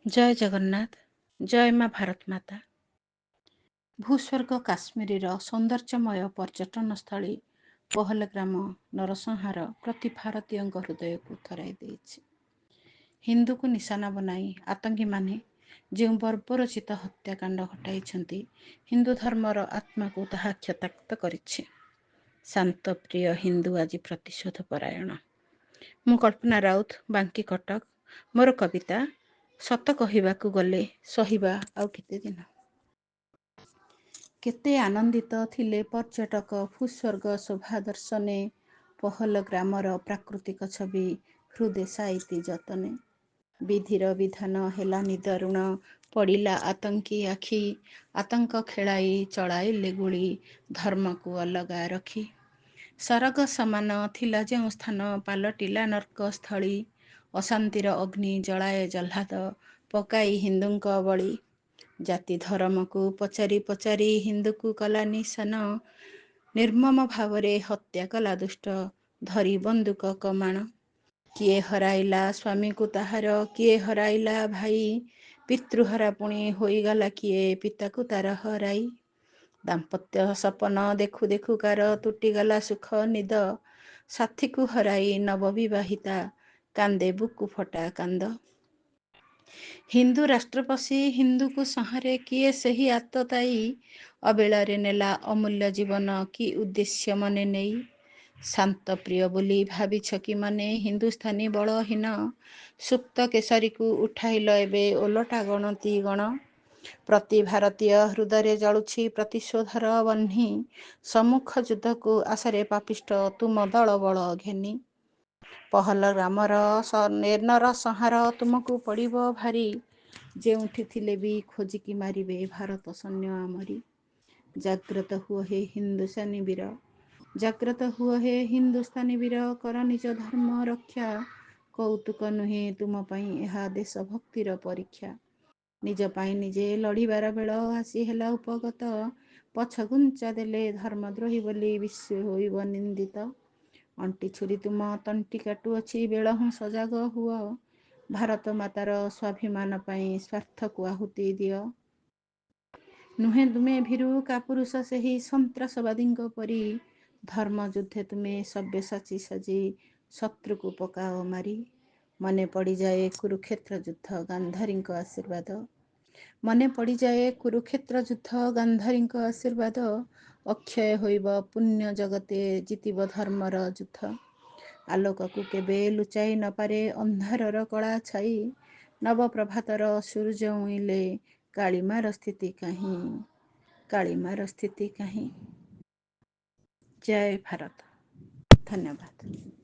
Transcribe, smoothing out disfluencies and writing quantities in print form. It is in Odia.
ଜୟ ଜଗନ୍ନାଥ, ଜୟ ମା ଭାରତ ମାତା। ଭୂସ୍ୱର୍ଗ କାଶ୍ମୀରର ସୌନ୍ଦର୍ଯ୍ୟମୟ ପର୍ଯ୍ୟଟନସ୍ଥଳୀ ପହଲଗ୍ରାମ ନରସଂହାର ପ୍ରତି ଭାରତୀୟଙ୍କ ହୃଦୟକୁ ଥରାଇ ଦେଇଛି। ହିନ୍ଦୁକୁ ନିଶାନା ବନାଇ ଆତଙ୍କୀମାନେ ଯେଉଁ ବର୍ବରୋଚିତ ହତ୍ୟାକାଣ୍ଡ ଘଟାଇଛନ୍ତି, ହିନ୍ଦୁ ଧର୍ମର ଆତ୍ମାକୁ ତାହା କ୍ଷତାକ୍ତ କରିଛି। ଶାନ୍ତପ୍ରିୟ ହିନ୍ଦୁ ଆଜି ପ୍ରତିଶୋଧ ପରାୟଣ। ମୁଁ କଳ୍ପନା ରାଉତ, ବାଙ୍କି, କଟକ। ମୋର କବିତା, ସତ କହିବାକୁ ଗଲେ ସହିବା ଆଉ କେତେ ଦିନ। କେତେ ଆନନ୍ଦିତ ଥିଲେ ପର୍ଯ୍ୟଟକ ଭୂସ୍ୱର୍ଗ ଶୋଭା ଦର୍ଶନେ, ପହଲଗ୍ରାମର ପ୍ରାକୃତିକ ଛବି ହୃଦେ ସାଇତି ଯତନେ। ବିଧିର ବିଧାନ ହେଲା ନିଦାରୁଣ, ପଡ଼ିଲା ଆତଙ୍କୀ ଆଖି, ଆତଙ୍କ ଖେଳାଇ ଚଳାଇଲେ ଗୁଳି ଧର୍ମକୁ ଅଲଗା ରଖି। ସରଗ ସମାନ ଥିଲା ଯେଉଁ ସ୍ଥାନ, ପାଲଟିଲା ନର୍କସ୍ଥଳୀ, ଅଶାନ୍ତିର ଅଗ୍ନି ଜଳାଏ ଜହ୍ଲାଦ ପକାଇ ହିନ୍ଦୁଙ୍କ ବଳି। ଜାତି ଧରମକୁ ପଚାରି ପଚାରି ହିନ୍ଦୁକୁ କଲା ନିଶାନ, ନିର୍ମମ ଭାବରେ ହତ୍ୟା କଲା ଦୁଷ୍ଟ ଧରି ବନ୍ଧୁକ କମାଣ। କିଏ ହରାଇଲା ସ୍ୱାମୀକୁ ତାହାର, କିଏ ହରାଇଲା ଭାଇ, ପିତୃହରା ପୁଣି ହୋଇଗଲା କିଏ ପିତାକୁ ତାର ହରାଇ। ଦାମ୍ପତ୍ୟ ସପନ ଦେଖୁ ଦେଖୁ କାର ତୁଟିଗଲା ସୁଖ ନିଦ, ସାଥୀକୁ ହରାଇ ନବବିବାହିତା କାନ୍ଦେ ବୁକୁ ଫଟା କାନ୍ଦ। ହିନ୍ଦୁ ରାଷ୍ଟ୍ର ପଶି ହିନ୍ଦୁକୁ ସଂହାରେ କିଏ ସେହି ଆତତାୟୀ, ଅବେଳରେ ନେଲା ଅମୂଲ୍ୟ ଜୀବନ କି ଉଦ୍ଦେଶ୍ୟ ମନେ ନେଇ। ଶାନ୍ତପ୍ରିୟ ବୋଲି ଭାବିଛ କି ମନେ ହିନ୍ଦୁସ୍ଥାନୀ ବଳହୀନ, ସୁପ୍ତ କେଶରୀକୁ ଉଠାଇଲ ଏବେ ଓଲଟା ଗଣତି ଗଣ। ପ୍ରତି ଭାରତୀୟ ହୃଦୟରେ ଜଳୁଛି ପ୍ରତିଶୋଧର ବହ୍ନି, ସମ୍ମୁଖ ଯୁଦ୍ଧକୁ ଆଶାରେ ପାପିଷ୍ଠ ତୁମ ଦଳ ବଳ ଘେନି। ପହଲଗ୍ରାମର ନରସଂହାର ତୁମକୁ ପଡ଼ିବ ଭାରି, ଯେଉଁଠି ଥିଲେ ବି ଖୋଜିକି ମାରିବେ ଭାରତ ସୈନ୍ୟ ଆମରି। ଜାଗ୍ରତ ହୁଅ ହେ ହିନ୍ଦୁସ୍ତାନୀ ବୀର, ଜାଗ୍ରତ ହୁଅ ହେ ହିନ୍ଦୁସ୍ତାନୀ ବୀର, କର ନିଜ ଧର୍ମ ରକ୍ଷା, କୌତୁକ ନୁହେଁ ତୁମ ପାଇଁ ଏହା ଦେଶଭକ୍ତିର ପରୀକ୍ଷା। ନିଜ ପାଇଁ ନିଜେ ଲଢ଼ିବାର ବେଳ ଆସି ହେଲା ଉପଗତ, ପଛଘୁଞ୍ଚା ଦେଲେ ଧର୍ମଦ୍ରୋହୀ ବୋଲି ବିଶ୍ୱ ହୋଇବ ନିନ୍ଦିତ। ଅଣ୍ଟି ଛୁରୀ ତୁମ ତଣ୍ଟି କାଟୁଅଛି, ବେଳହୁଁ ସଜାଗ ହୁଅ, ଭାରତ ମାତାର ସ୍ୱାଭିମାନ ପାଇଁ ସ୍ୱାର୍ଥକୁ ଆହୁତି ଦିଅ। ନୁହେଁ ତୁମେ ଭୀରୁ କାପୁରୁଷ ସେହି ସନ୍ତ୍ରାସବାଦୀଙ୍କ ପରି, ଧର୍ମ ଯୁଦ୍ଧେ ତୁମେ ସବ୍ୟସାଚୀ ସାଜି ଶତ୍ରୁକୁ ପକାଅ ମାରି। ମନେ ପଡ଼ିଯାଏ କୁରୁକ୍ଷେତ୍ର ଯୁଦ୍ଧ ଗାନ୍ଧାରୀଙ୍କ ଆଶୀର୍ବାଦ, ମନେ ପଡ଼ିଯାଏ କୁରୁକ୍ଷେତ୍ର ଯୁଦ୍ଧ ଗାନ୍ଧାରୀଙ୍କ ଆଶୀର୍ବାଦ, ଅକ୍ଷୟ ହୋଇବ ପୁଣ୍ୟ ଜଗତେ ଜିତିବ ଧର୍ମର ଯୁଦ୍ଧ। ଆଲୋକକୁ କେବେ ଲୁଚାଇ ନପାରେ ଅନ୍ଧାରର କଳା ଛାଇ, ନବପ୍ରଭାତର ସୂର୍ଯ୍ୟ ଉଇଁଲେ କାଳିମାର ସ୍ଥିତି କାହିଁ, କାଳିମାର ସ୍ଥିତି କାହିଁ। ଜୟ ଭାରତ, ଧନ୍ୟବାଦ।